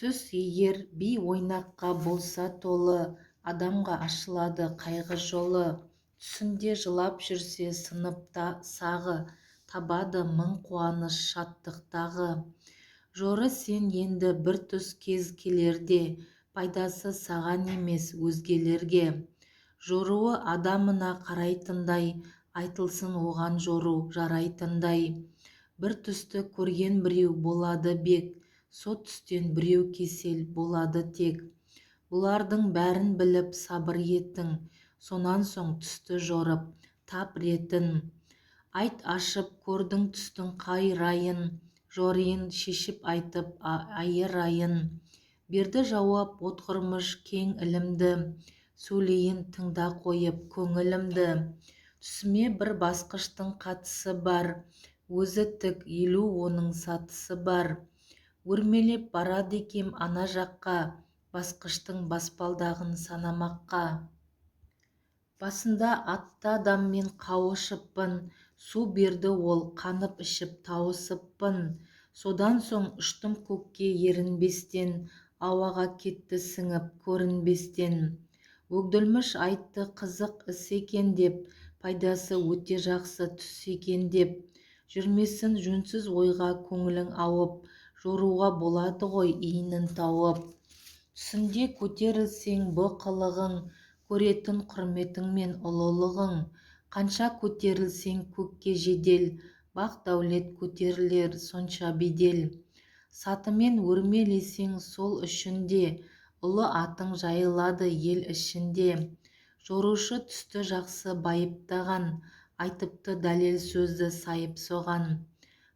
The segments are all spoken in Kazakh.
Түс егер би ойнаққа болса толы, адамға ашылады қайғы жолы. Түсінде жылап жүрсе сынып сағы, табады мың қуаныш, шаттық тағы. Жоры сен енді бір түс кез келерде, пайдасы саған емес, өзгелерге. Жоруы адамына қарайтындай, айтылсын оған жору жарайтындай. Бір түсті көрген біреу болады бек, со түстен біреу кесел болады тек. Бұлардың бәрін біліп сабыр етің, сонан соң түсті жорып, тап ретін. Айт ашып, көрдің түстің қай райын, жориын шешіп айтып айырайын. Берді жауап отғырмыш кең ілімді, сөйлейін тыңда қойып көңілімді. Түсіме бір басқыштың қатысы бар, өзі тік 50 оның сатысы бар. Өрмелеп барады екем ана жаққа, басқыштың баспалдағын санамаққа. Басында атты адаммен қауышыппын, су берді ол қанып ішіп тауысыппын. Содан соң ұштым көкке ерінбестен, ауаға кетті сіңіп көрінбестен. Өгділміш айтты қызық іс екен деп, пайдасы өте жақсы түс екен деп. Жүрмесін жөнсіз ойға көңілің ауып, жоруға болады ғой иінін тауып. Түсінде көтерілсең бұ қылығың, көретін құрметің мен ұлылығың. Қанша көтерілсең көкке жедел, бақ дәулет көтерілер сонша бедел. Сатымен өрмелесең сол үшін де, ұлы атың жайылады ел ішінде. Жорушы түсті жақсы байыптаған, айтыпты дәлел сөзді сайып соған.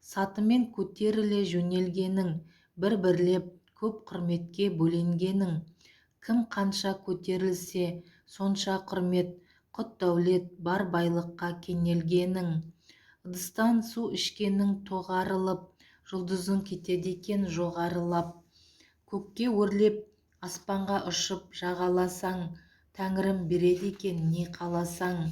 Сатымен көтеріле жөнелгенің, бір-бірлеп көп құрметке бөленгенің. Кім қанша көтерілсе, сонша құрмет, құт дәулет бар байлыққа кенелгенің. Ыдыстан су ішкенің тоғарылып, жұлдызың кетеді екен жоғарылап. Көкке өрлеп, аспанға ұшып жағаласаң, тәңірім береді екен не қаласаң.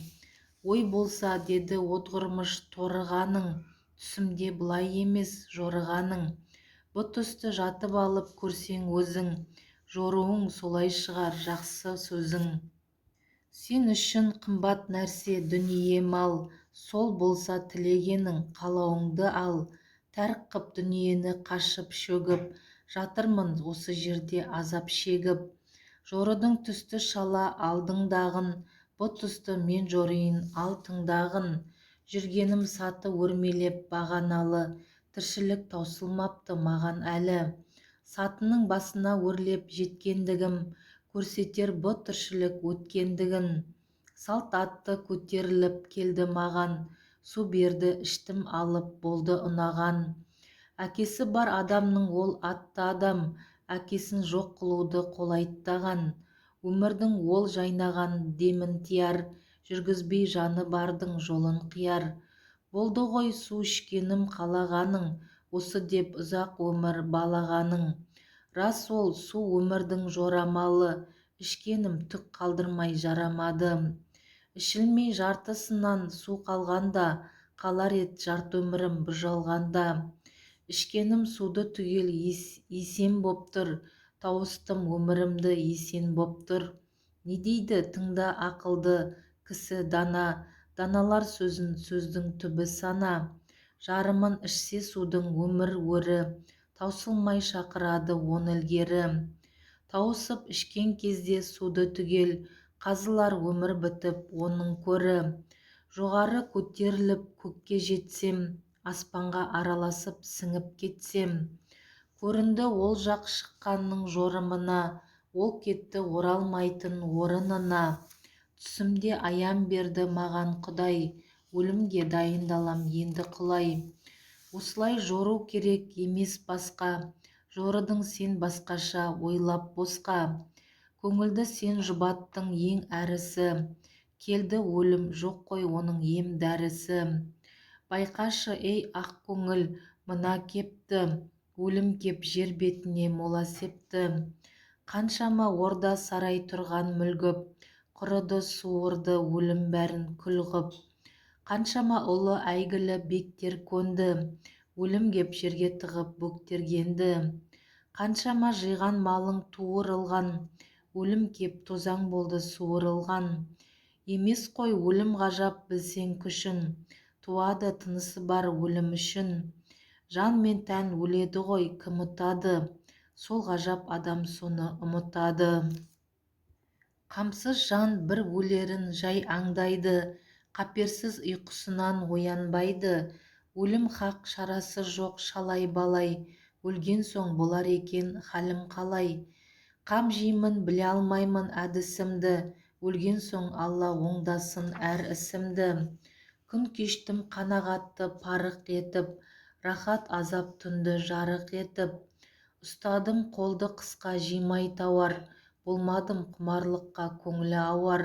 Ой болса, деді отғырмыш торығаның, түсімде бұлай емес жорығаның. Бұ түсті жатып алып көрсең өзің, жоруың солай шығар жақсы сөзің. Сен үшін қымбат нәрсе дүние мал, сол болса тілегенің қалауыңды ал. Тәрк қып дүниені қашып шөгіп, жатырмын осы жерде азап шегіп. Жорыдың түсті шала алдыңдағын, бұ түсті мен жориын ал тыңдағын. Жүргенім саты өрмелеп бағаналы, тіршілік таусылмапты маған әлі. Сатының басына өрлеп жеткендігім, көрсетер бұ тіршілік өткендігін. Салт атты көтеріліп келді маған, су берді іштім алып болды ұнаған. Әкесі бар адамның ол атты адам, әкесін жоқ қылуды қолайттаған. Өмірдің ол жайнаған демін тияр, жүргізбей жаны бардың жолын қияр. Болды ғой су ішкенім қалағаның, осы деп ұзақ өмір балағаның. Рас ол су өмірдің жорамалы, ішкенім түк қалдырмай жарамады. Ішілмей жартысынан су қалғанда, қалар ед жарты өмірім бұ жалғанда. Ішкенім суды түгел есем боп тұр, тауыстым өмірімді есен боп тұр. Не дейді тыңда ақылды кісі дана, даналар сөзін сөздің түбі сана. Жарымын ішсе судың өмір өрі, таусылмай шақырады оны ілгері. Тауысып ішкен кезде суды түгел, қазылар өмір бітіп оның көрі. Жоғары көтеріліп көкке жетсем, аспанға араласып сіңіп кетсем. Көрінді ол жақ шыққанның жорымына, ол кетті оралмайтын орынына. Түсімде аян берді маған Құдай, өлімге дайындалам енді құлай. Осылай жору керек емес басқа, жорыдың сен басқаша ойлап босқа. Көңілді сен жұбаттың ең әрісі, келді өлім жоқ қой оның ем дәрісі. Байқашы, ей ақ көңіл, мына кепті, өлім кеп жер бетіне мола септі. Қаншама орда сарай тұрған мүлгіп, құрыды суырды өлім бәрін күл ғып. Қаншама ұлы әйгілі бектер көнді, өлім кеп жерге тығып бөктергенді. Қаншама жиған малың туырылған, өлім кеп тозаң болды суырылған. Емес қой өлім ғажап білсең күшін, туады тынысы бар өлім үшін. Жан мен тән өледі ғой, кім ұтады? Сол ғажап адам соны ұмытады. Қамсыз жан бір өлерін жай аңдайды, қаперсіз ұйқысынан оянбайды. Өлім хақ, шарасы жоқ шалай-балай, өлген соң болар екен халім қалай? Қам жеймін, біле алмаймын әдісімді, өлген соң Алла оңдасын әр ісімді. Күн кештім қанағатты парық етіп, рахат азап түнді жарық етіп. Ұстадым қолды қысқа жимай тауар, болмадым құмарлыққа көңілі ауар.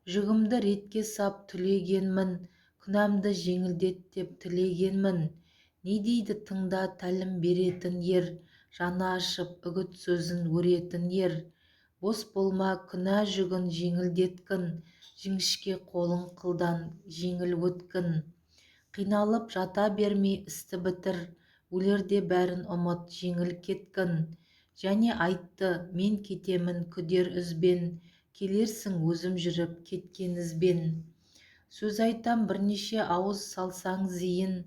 Жүгімді ретке сап түлегенмін, күнәмді жеңілдет деп тілегенмін. Не дейді тыңда тәлім беретін ер, жаны ашып үгіт сөзін өретін ер. Бос болма, күнә жүгін жеңілдеткін, жіңішке қолың қылдан жеңіл өткін. Қиналып жата бермей істі бітір, өлерде бәрін ұмыт, жеңіл кеткін. Және айтты, мен кетемін күдер үзбен, келерсің өзім жүріп кеткен ізбен. Сөз айтам бірнеше ауыз салсаң зейін,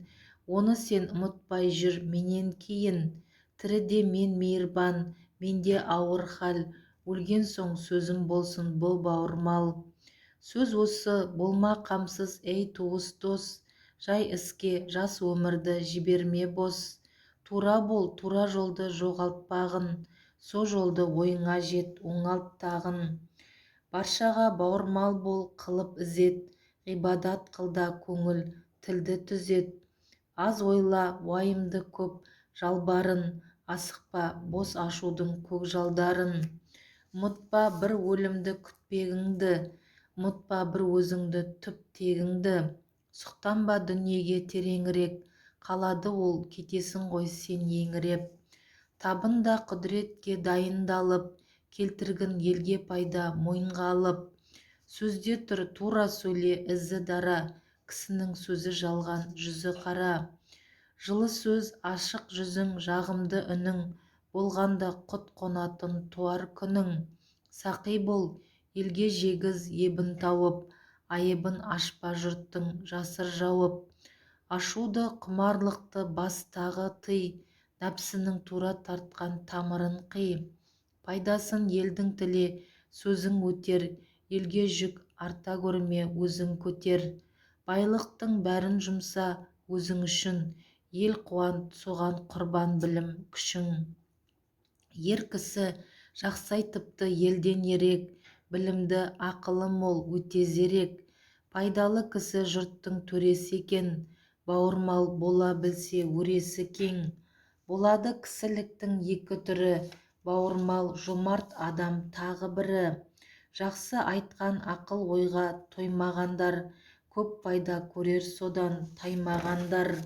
оны сен ұмытпай жүр менен кейін. Тіріде мен мейірбан, менде ауыр хал, өлген соң сөзім болсын бұл бауырмал. Сөз осы, болма қамсыз, ей туыс дос, жай іске жас өмірді жіберме бос. Тура бол, тура жолды жоғалтпағын, со жолды ойыңа жет, оңалт тағын. Баршаға бауырмал бол, қылып ізет, ғибадат қыл да көңіл тілді түзет. Аз ойла, уайымды көп жалбарын, асықпа бос ашудың көк жалдарын. Ұмытпа бір өлімді күтпегіңді, ұмытпа бір өзіңді түп тегіңді. Сұқтанба дүниеге тереңірек, қалады ол, кетесің ғой сен еңіреп. Табын да құдіретке дайындалып, келтіргін елге пайда мойынға алып. Сөзде тұр, тура сөйле, ізі дара, кісінің сөзі жалған, жүзі қара. Жылы сөз, ашық жүзің, жағымды үнің, болғанда құт қонатын туар күнің. Сақи бол, елге жегіз ебін тауып, айыбын ашпа жұрттың жасыр жауып. Ашуды, құмарлықты бас тағы тый, нәпсінің тура тартқан тамырын қи. Пайдасын елдің тіле, сөзің өтер, елге жүк арта көрме өзің көтер. Байлықтың бәрін жұмса өзің үшін, ел қуант, соған құрбан білім күшің. Ер кісі жақсы айтыпты елден ерек, білімді ақылы мол өте зерек. Пайдалы кісі жұрттың төресі екен, бауырмал бола білсе өресі кең. Болады кісіліктің екі түрі, бауырмал жомарт адам тағы бірі. Жақсы айтқан ақыл ойға тоймағандар, көп пайда көрер содан таймағандар.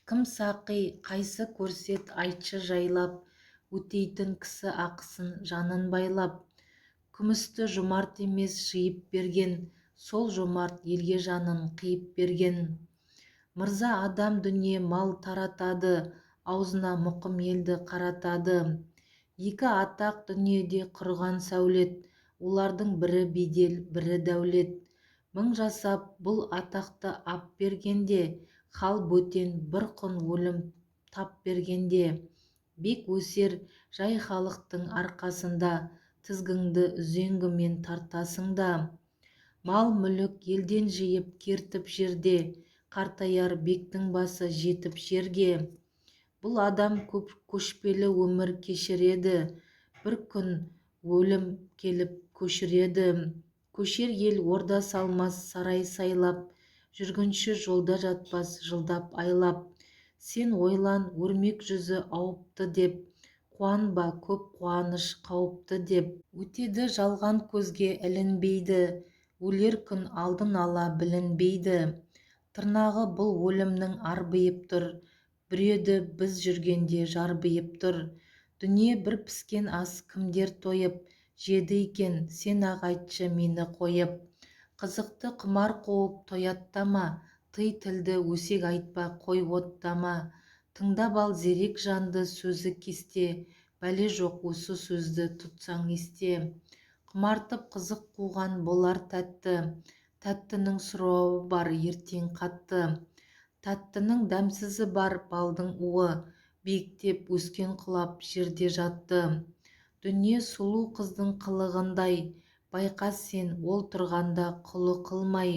Кім сақи, қайсы көрсет айтшы жайлап, өтейтін кісі ақысын жанын байлап. Күмісті жомарт емес жиып берген, сол жомарт елге жанын қиып берген. Мырза адам дүние мал таратады, аузына мұқым елді қаратады. Екі атақ дүниеде құрған сәулет, олардың бірі бедел, бірі дәулет. Мың жасап бұл атақты ап бергенде, хал бөтен бір құн өлім тап бергенде. Бек өсер жай халықтың арқасында, тізгіңді үзеңгімен тартасың да. Мал-мүлік елден жиып кертіп жерде, қартаяр бектің басы жетіп жерге. Бұл адам көп көшпелі өмір кешіреді, бір күн өлім келіп көшіреді. Көшер ел орда салмас сарай сайлап, жүргінші жолда жатпас жылдап айлап. Сен ойлан, өрмек жүзі ауыпты деп, қуанба көп қуаныш қауіпті деп. Өтеді жалған көзге ілінбейді, өлер күн алдын ала білінбейді. Тырнағы бұл өлімнің арбиып тұр, бүреді біз жүргенде жарбиып тұр. Дүние бір піскен ас кімдер тойып, жеді екен, сен-ақ айтшы мені қойып. Қызықты құмар қуып тояттама, тый тілді өсек айтпа қой оттама. Тыңдап ал зерек жанды сөзі кесте, Бәле жоқ осы сөзді тұтсаң есте. Құмартып қызық қуған болар тәтті, тәттінің сұрауы бар ертең қатты. Тәттінің дәмсізі бар балдың уы, биіктеп өскен құлап жерде жатты. Дүние сұлу қыздың қылығындай, байқа сен ол тұрғанда құлы қылмай.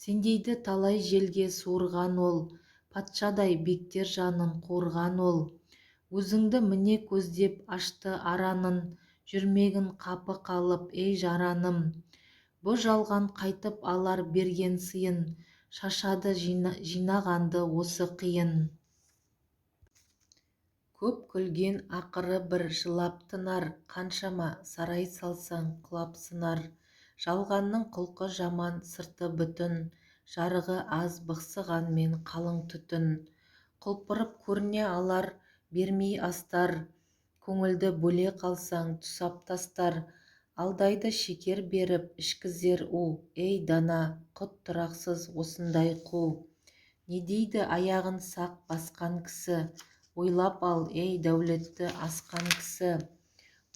Сендейді талай желге суырған ол, патшадай бектер жанын қуырған ол. Өзіңді міне көздеп ашты аранын, жүрмегін қапы қалып, ей жараным. Бұ жалған қайтып алар берген сыйын, шашады жинағанды осы қиын. Көп күлген ақыры бір жылап тынар, қаншама сарай салсаң құлап сынар. Жалғанның құлқы жаман сырты бүтін, жарығы аз бықсығанмен қалың түтін. Құлпырып көріне алар бермей астар, көңілді бөле қалсаң тұсап тастар. Алдайды шекер беріп ішкізер у, ей дана, құт тұрақсыз осындай қу. Не дейді аяғын сақ басқан кісі, ойлап ал, ей дәулетті асқан кісі.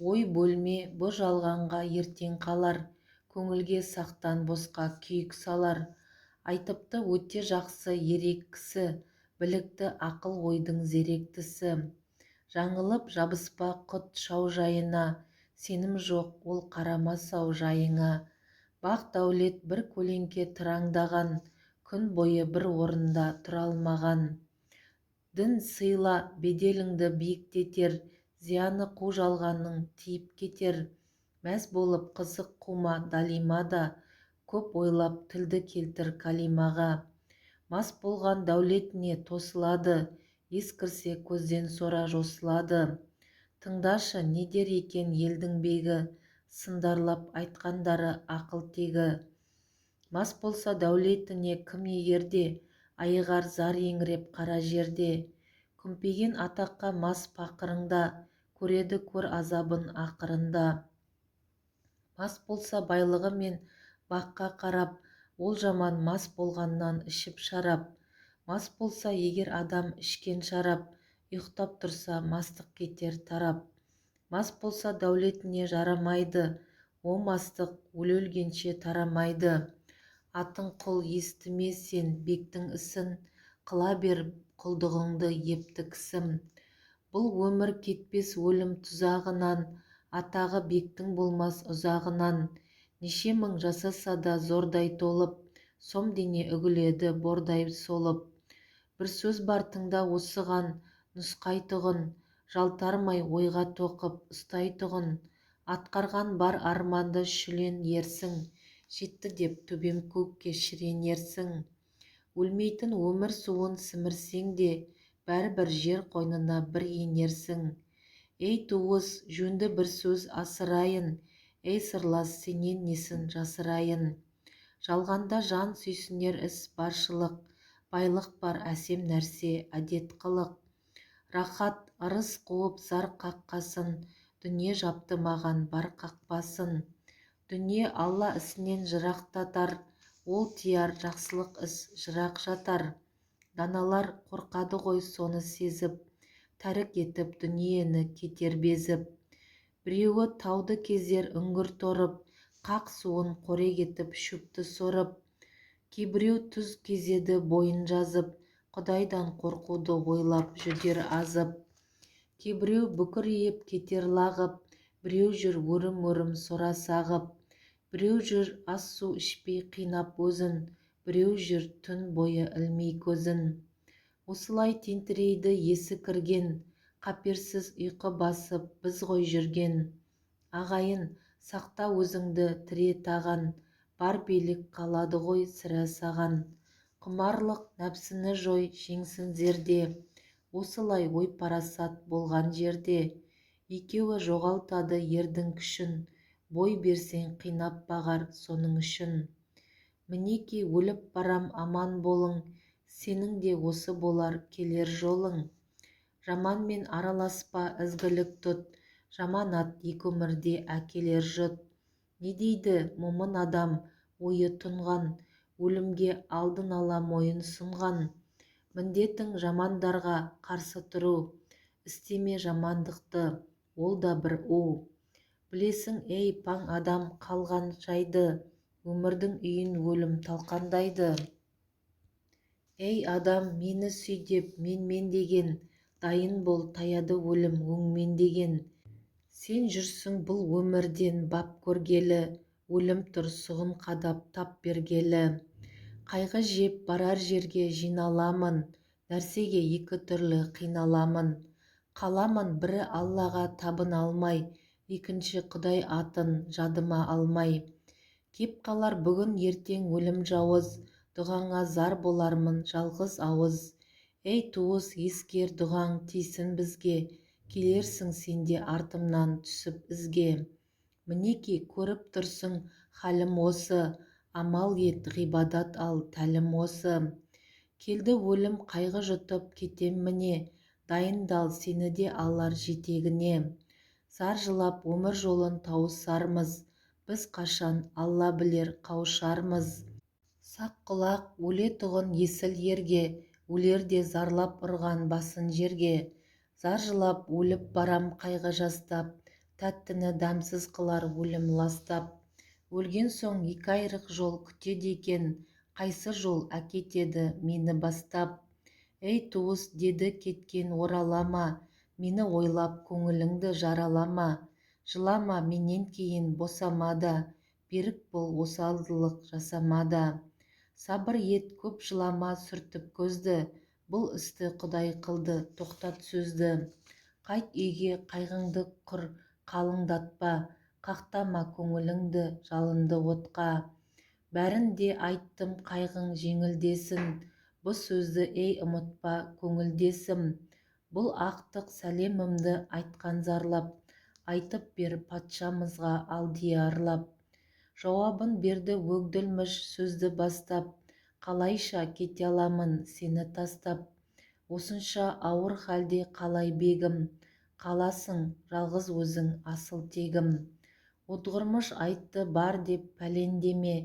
Ой бөлме бұ жалғанға ертең қалар, көңілге сақтан босқа күйік салар. Айтыпты өте жақсы ерек кісі, білікті ақыл ойдың зеректісі. Жаңылып жабыспа құт шаужайына, сенім жоқ ол қарамас-ау жайыңа. Бақ дәулет бір көлеңке тыраңдаған, күн бойы бір орында тұра алмаған. Дін сыйла беделіңді биіктетер, зияны қу жалғанның тиіп кетер. Мәз болып қызық қума далимада, көп ойлап тілді келтір калимаға. Мас болған дәулетіне тосылады, ес кірсе көзден сора жосылады. Тыңдашы, не дер екен елдің бегі, сындарлап айтқандары ақыл тегі. Мас болса дәулетіне кім егерде, айығар зар еңіреп қара жерде. Күмпиген атаққа мас пақырыңда, көреді көр азабын ақырында. Мас болса байлығы мен баққа қарап, ол жаман мас болғаннан ішіп шарап. Мас болса егер адам ішкен шарап, ұйықтап тұрса мастық кетер тарап. Мас болса дәулетіне жарамайды, о мастық өле-өлгенше тарамайды. Атың құл естіме сен бектің ісін, қыла бер құлдығыңды епті кісім. Бұл өмір кетпес өлім тұзағынан, атағы бектің болмас ұзағынан. Неше мың жасаса да зордай толып, сом дене үгіледі бордай солып. Бір сөз бар тыңда осыған нұсқайтұғын, жалтармай ойға тоқып ұстайтұғын. Атқарған бар арманды шүлен ерсің, жетті деп төбем көкке шіренерсің. Өлмейтін өмір суын сімірсең де, бәрібір жер қойнына бір енерсің. Ей туыс, жөнді бір сөз асырайын, ей сырлас, сенен несін жасырайын. Жалғанда жан сүйсінер іс баршылық, байлық бар әсем нәрсе әдет қылық. Рахат ырыс қуып зар қаққасын, дүние жапты маған бар қақпасын. Дүние Алла ісінен жырақтатар, ол тияр жақсылық іс жырақ жатар. Даналар қорқады ғой соны сезіп, тәрік етіп дүниені кетер безіп. Біреуі тауды кезер үңгір торып, қақ суын қорек етіп шөпті сорып. Кейбіреу түз кезеді бойын жазып, Құдайдан қорқуды ойлап жүдер азып. Кейбіреу бүкірейіп кетер лағып, біреу жүр өрім-өрім сора сағып. Біреу жүр ас су ішпей қинап өзін, біреу жүр түн бойы ілмей көзін. Осылай тентірейді есі кірген, қаперсіз ұйқы басып біз ғой жүрген. Ағайын, сақта өзіңді тіре таған, бар билік қалады ғой сірә саған. Құмарлық нәпсіні жой жеңсін зерде, осылай ой парасат болған жерде. Екеуі жоғалтады ердің күшін, бой берсең қинап бағар соның үшін. Мінеки өліп барам аман болың, сенің де осы болар келер жолың. Жаманмен араласпа ізгілік тұт, жаман ат екі өмірде әкелер жұт. Не дейді момын адам ойы тұнған, өлімге алдын ала мойын сұнған. Міндетің жамандарға қарсы тұру, істеме жамандықты, ол да бір у. Білесің, ей, паң адам қалған жайды, өмірдің үйін өлім талқандайды. Ей, адам, мені сүй деп менмен деген, дайын бол, таяды өлім өңмен деген. Сен жүрсің бұл өмірден бап көргелі, өлім тұр сұғын қадап тап бергелі. Қайғы жеп барар жерге жиналамын, нәрсеге екі түрлі қиналамын. Қаламын бірі Аллаға табына алмай, екінші Құдай атын жадыма алмай. Кеп қалар бүгін ертең өлім жауыз, дұғаңа зар болармын жалғыз ауыз. Ей, туыс, ескер, дұғаң тисін бізге, келерсің сен де артымнан түсіп ізге. Мінеки, көріп тұрсың, халім осы, амал ет, ғибадат ал, тәлім осы. Келді өлім қайғы жұтып кетем міне, дайындал, сені де алар жетегіне. Зар жылап өмір жолын тауысармыз, біз қашан, Алла білер, қауышармыз. Сақ құлақ өлетұғын есіл ерге, өлерде зарлап ұрған басын жерге. Зар жылап өліп барам қайғы жастап, тәттіні дәмсіз қылар өлім ластап. Өлген соң екі айрық жол күтеді екен, қайсы жол әкетеді мені бастап. Ей, туыс, деді кеткен оралама, мені ойлап көңіліңді жаралама. Жылама менен кейін босама да, берік бол, осалдылық жасама да. Сабыр ет, көп жылама сүртіп көзді, бұл істі Құдай қылды, тоқтат сөзді. Қайт үйге, қайғыңды құр қалыңдатпа, қақтама көңіліңді жалынды отқа. Бәрін де айттым, қайғың жеңілдесін, бұ сөзді ей ұмытпа, көңілдесім. Бұл ақтық сәлемімді айтқан зарлап, айтып бер патшамызға алдиярлап. Жауабын берді Өгділміш сөзді бастап, қалайша кете аламын сені тастап. Осынша ауыр халде қалай бегім, қаласың жалғыз өзің асыл тегім. Отғырмыш айтты бар деп пәлендеме,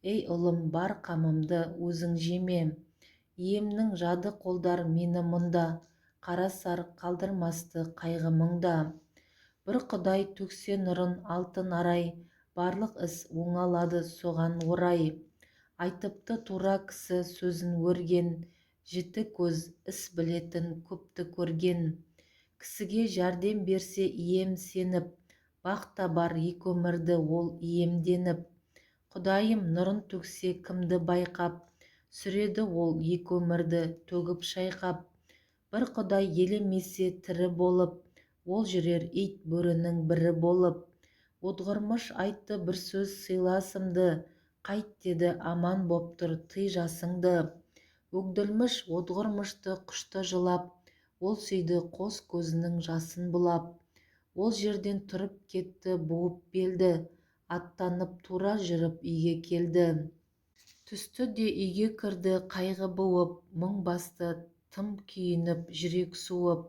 ей ұлым, бар қамымды өзің жеме. Иемнің жады қолдар мені мұнда, қарасар қалдырмасты қайғы мұңда. Бір Құдай төксе нұрын алтын арай, барлық іс оңалады соған орай. Айтыпты тура кісі сөзін өрген, жіті көз іс білетін көпті көрген. Кісіге жәрдем берсе ием сеніп, бақ табар екі өмірді ол иемденіп. Құдайым нұрын төксе кімді байқап, сүреді ол екі өмірді төгіп шайқап. Бір Құдай елемесе тірі болып, ол жүрер ит бөрінің бірі болып. Отғырмыш айтты бір сөз сыйласымды, қайт деді аман боп тұр тый жасыңды. Өгділміш Отғырмышты құшты жылап, ол сүйді қос көзінің жасын бұлап. Ол жерден тұрып кетті буып белді, аттанып тура жүріп үйге келді. Түсті де үйге кірді қайғы буып, мұң басты тым күйініп жүрек суып.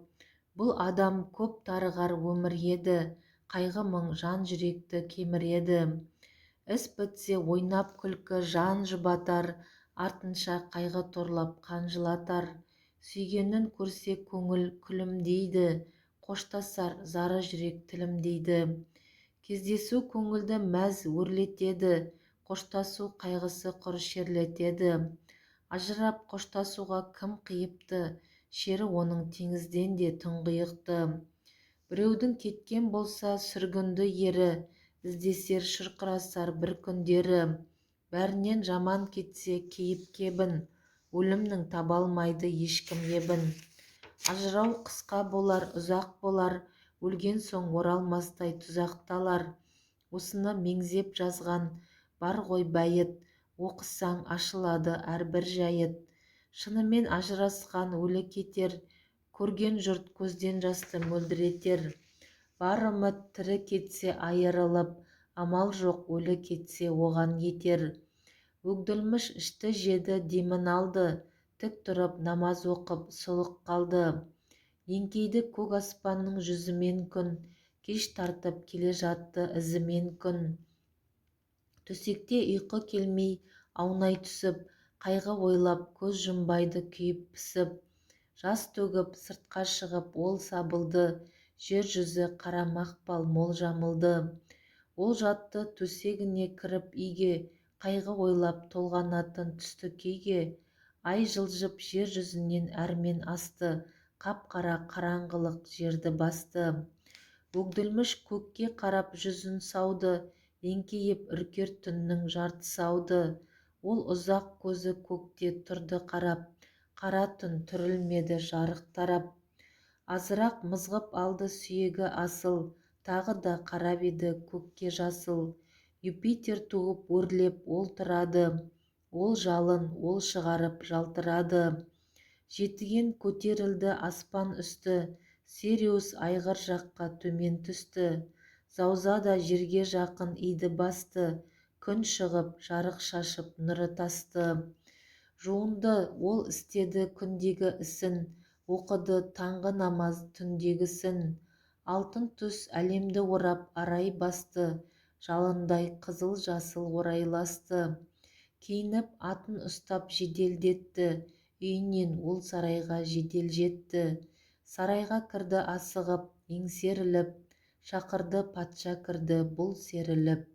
Бұл адам көп тарығар өмір еді, қайғы мұң жан жүректі кеміреді. Іс бітсе ойнап күлкі жан жұбатар, артынша қайғы торлап қан жылатар. Сүйгенін көрсе көңіл күлімдейді, қоштасар зары жүрек тілімдейді. Кездесу көңілді мәз өрлетеді, қоштасу қайғысы құр шерлетеді. Ажырап қоштасуға кім қиыпты, шері оның теңізден де тұңғиықты. Біреудің кеткен болса сүргінді ері, іздесер шұрқырасар бір күндері. Бәрінен жаман кетсе кейіп кебін, өлімнің таба алмайды ешкім ебін. Ажырау қысқа болар, ұзақ болар, өлген соң оралмастай тұзақталар. Осыны меңзеп жазған бар ғой бәйіт, оқысаң ашылады әрбір жәйіт. Шынымен ажырасқан өлі кетер, көрген жұрт көзден жасты мөлдіретер. Бар үміт тірі кетсе айырылып, амал жоқ өлі кетсе оған етер. Өгділміш ішті жеді демін алды, тік тұрып намаз оқып сұлық қалды. Еңкейді көк аспанның жүзімен күн, кеш тартып келе жатты ізімен күн. Төсекте ұйқы келмей аунай түсіп, қайғы ойлап көз жұмбайды күйіп пісіп. Жас төгіп сыртқа шығып ол сабылды, Жер жүзі қара мақпал мол жамылды. Ол жатты төсегіне кіріп үйге, қайғы ойлап толғанатын түсті күйге. Ай жылжып жер жүзінен әрмен асты, қап-қара қараңғылық жерді басты. Өгділміш көкке қарап жүзін сауды, еңкейіп үркер түннің жартысы ауды. Ол ұзақ көзі көкте тұрды қарап, қара түн түрілмеді жарық тарап. Азырақ мызғып алды сүйегі асыл, тағы да қарап еді көкке жасыл. Юпитер туып өрлеп ол тұрады, ол жалын ол шығарып жалтырады. Жетіген көтерілді аспан үсті, Сириус айғыр жаққа төмен түсті. Зауза да жерге жақын иді басты, күн шығып, жарық шашып нұры тасты. Жуынды, ол істеді күндегі ісін, оқыды таңғы намаз түндегісін. Алтын түс әлемді орап арай басты, жалындай қызыл-жасыл орайласты. Киініп, атын ұстап жеделдетті, үйінен ол сарайға жедел жетті. Сарайға кірді асығып, еңсеріліп, шақырды патша кірді бұл серіліп.